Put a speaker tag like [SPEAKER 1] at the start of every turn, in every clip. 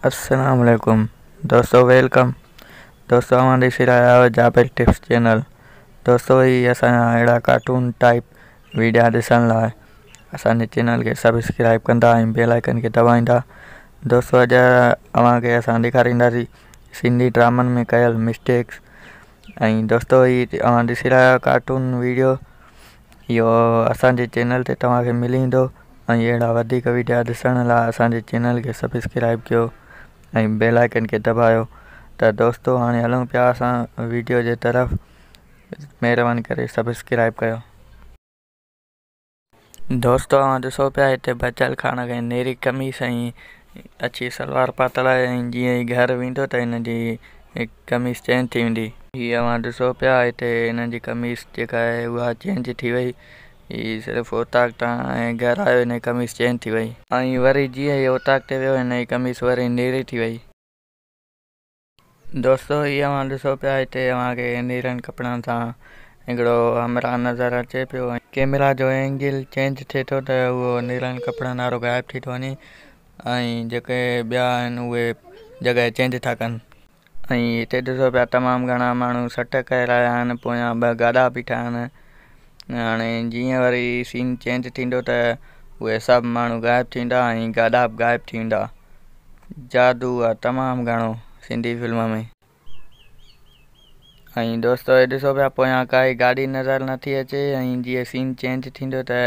[SPEAKER 1] अस्सलाम वालेकुम दोस्तों, welcome दोस्तों। अवां ॾिसी रहिया आहियो जाबिर टिप्स चैनल। दोस्तों, हीअ असांजा अहिड़ा कार्टून टाइप वीडियो ॾिसण लाइ असांजे चैनल खे सब्सक्राइब कंदा ऐं बेल आइकन खे दॿाईंदा। दोस्तों, अॼु अव्हांखे असां ॾेखारींदासीं सिंधी ड्रामनि में कयल मिस्टेक्स। ऐं दोस्तों, हीअ अव्हां ॾिसी रहिया आहियो कार्टून वीडियो, इहो असांजे चैनल ते तव्हांखे मिली वेंदो। ऐं अहिड़ा वधीक वीडियो ॾिसण लाइ असांजे चैनल खे सब्सक्राइब कयो ऐं बेल आइकन खे दॿायो। त दोस्तों, हाणे हलूं पिया असां वीडियो जे तरफ़। महिरबानी करे सब्सक्राइब कयो। दोस्तों, अव्हां ॾिसो पिया हिते बचल खान खे नेरी कमीज़ ऐं अच्छी सलवार पातल आहे। ऐं जीअं ई घर वेंदो त हिन जी कमीज़ चेंज थी वेंदी। हीअ अव्हां ॾिसो पिया हिते हिन जी कमीज़ जेका आहे उहा चेंज थी वई। हीअ सिर्फ़ु औताक तां ऐं घर आयो, हिन जी कमीज़ चेंज थी वई। ऐं वरी जीअं ई औताक ते वियो, हिन जी कमीज़ वरी नेरी थी वई। दोस्तों, हीअ अव्हां ॾिसो पिया हिते अव्हांखे नीरनि कपिड़नि सां हिकिड़ो हमरा नज़र अचे पियो। कैमरा जो एंगल चेंज थिए थो त उहो नीरनि कपिड़नि वारो ग़ाइब थी थो वञे ऐं जेके ॿिया आहिनि उहे जॻह चेंज था कनि। ऐं हिते ॾिसो पिया तमामु घणा माण्हू सट करे रहिया आहिनि, पोयां ॿ गाॾा बीठा आहिनि। हाणे जीअं वरी सीन चेंज थींदो त उहे सभु माण्हू ग़ाइब थींदा ऐं गाॾा बि ग़ाइब थी वेंदा। जादू आहे तमामु घणो सिंधी फ़िल्म में। ऐं दोस्तों, हे ॾिसो पिया पोयां काई गाॾी नज़र नथी अचे। ऐं जीअं सीन चेंज थींदो त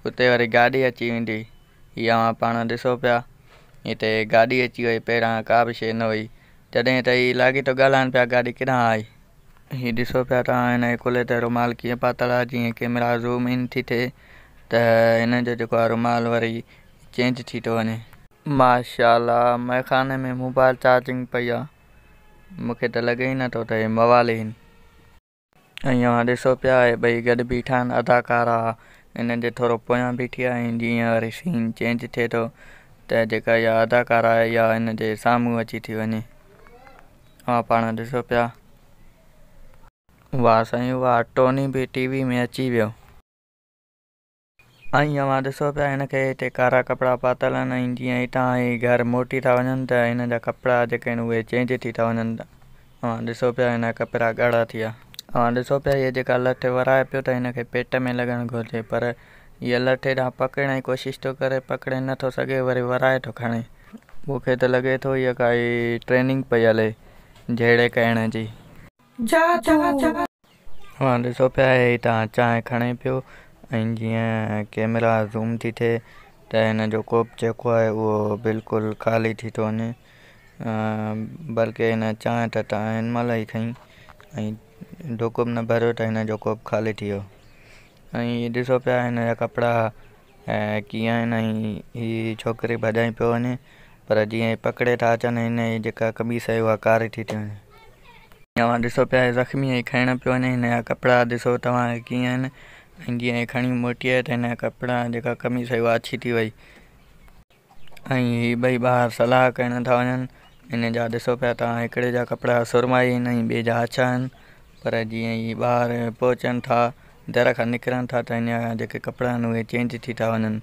[SPEAKER 1] उते वरी गाॾी अची वेंदी। हीअ अव्हां पाण ॾिसो पिया हिते गाॾी अची वई, पहिरियां का बि शइ न हुई। जॾहिं त हीअ लाॻीतो ॻाल्हाइनि पिया गाॾी केॾां आई। हीअ ॾिसो पिया तव्हां हिन जे कुल्हे ते रुमाल कीअं पातल आहे। जीअं कैमरा ज़ूम इन थी थिए त हिन जो जेको आहे रुमाल वरी चेंज थी थो वञे। माशाअल्लाह, मैखाने में मोबाइल चार्जिंग पई आहे। मूंखे त लॻे ई नथो त हे मवाली आहिनि। ऐं अव्हां ॾिसो पिया हे ॿई गॾु बीठा आहिनि, अदाकारा हिननि जे थोरो पोयां बीठी आहे। ऐं जीअं वरी सीन चेंज थिए थो त जेका इहा अदाकारा आहे इहा हिन जे साम्हूं अची थी वञे। अव्हां पाण ॾिसो पिया। वाह साईं वाह, टोनी बि टीवी में अची वियो। ऐं अव्हां ॾिसो पिया हिनखे हिते कारा कपिड़ा पातल आहिनि। ऐं जीअं हितां ई घर मोटी था वञनि त हिन जा कपिड़ा जेके आहिनि उहे चेंज थी था वञनि। अव्हां ॾिसो पिया हिन जा कपिड़ा ॻाढ़ा थी विया। अव्हां ॾिसो पिया इहे जेका लठ वराए पियो त हिनखे पेट में लॻणु घुरिजे, पर इहा लठ हेॾां पकड़ण जी कोशिशि थो करे, पकड़े नथो सघे, वरी वराए थो खणे। मूंखे त लॻे थो इहा काई ट्रेनिंग पई हले झेड़े करण जी। अव्हां ॾिसो पिया हितां चांहि खणे पियो। ऐं जीअं कैमरा ज़ूम थी थिए त हिन जो कोप जेको आहे उहो बिल्कुलु ख़ाली थी थो वञे। बल्कि हिन चांहि त हिन महिल ई खई ऐं ढुक बि न भरियो त हिन जो कोप ख़ाली थी वियो। ऐं ॾिसो पिया हिन जा कपिड़ा कीअं आहिनि। ऐं हीअ छोकिरी भॼाई पियो वञे, पर जीअं पकड़े था अचनि हिन जी जेका कमीज़ आहे उहा कारी थी थी वञे। अव्हां ॾिसो पिया ज़ख़्मी खणणु पियो वञे। हिन जा कपिड़ा ॾिसो तव्हां कीअं आहिनि। ऐं जीअं खणी मोटी आहे त हिन जा कपिड़ा जेका कमीज़ आहे उहा अच्छी थी वई। ऐं हीअ ॿई ॿाहिरि सलाह करण था वञनि। हिन जा ॾिसो पिया तव्हां हिकिड़े जा कपिड़ा सुरमाई आहिनि ऐं ॿिए जा अच्छा आहिनि, पर जीअं ई ॿाहिरि पहुचनि था, दर खां निकिरनि था त हिन जा जेके कपिड़ा आहिनि उहे चेंज थी था वञनि।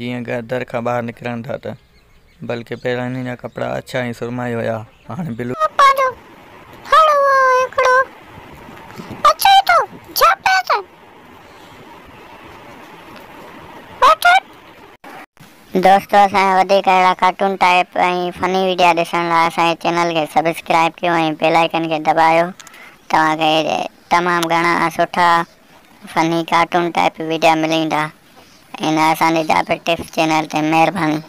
[SPEAKER 1] जीअं दर खां ॿाहिरि निकिरनि था त बल्कि पहिरियां हिन जा कपिड़ा अच्छा ऐं सुरमाई हुया, हाणे बिलु।
[SPEAKER 2] दोस्तों, असांजा वधीक अहिड़ा कार्टून टाइप ऐं फनी वीडियो ॾिसण लाइ असांजे चैनल खे सब्सक्राइब कयो ऐं बेल आइकन खे दॿायो। तव्हांखे तमामु घणा सुठा फनी कार्टून टाइप वीडियो मिली वेंदा इन असांजे जाबिर टिप्स चैनल ते। महिरबानी।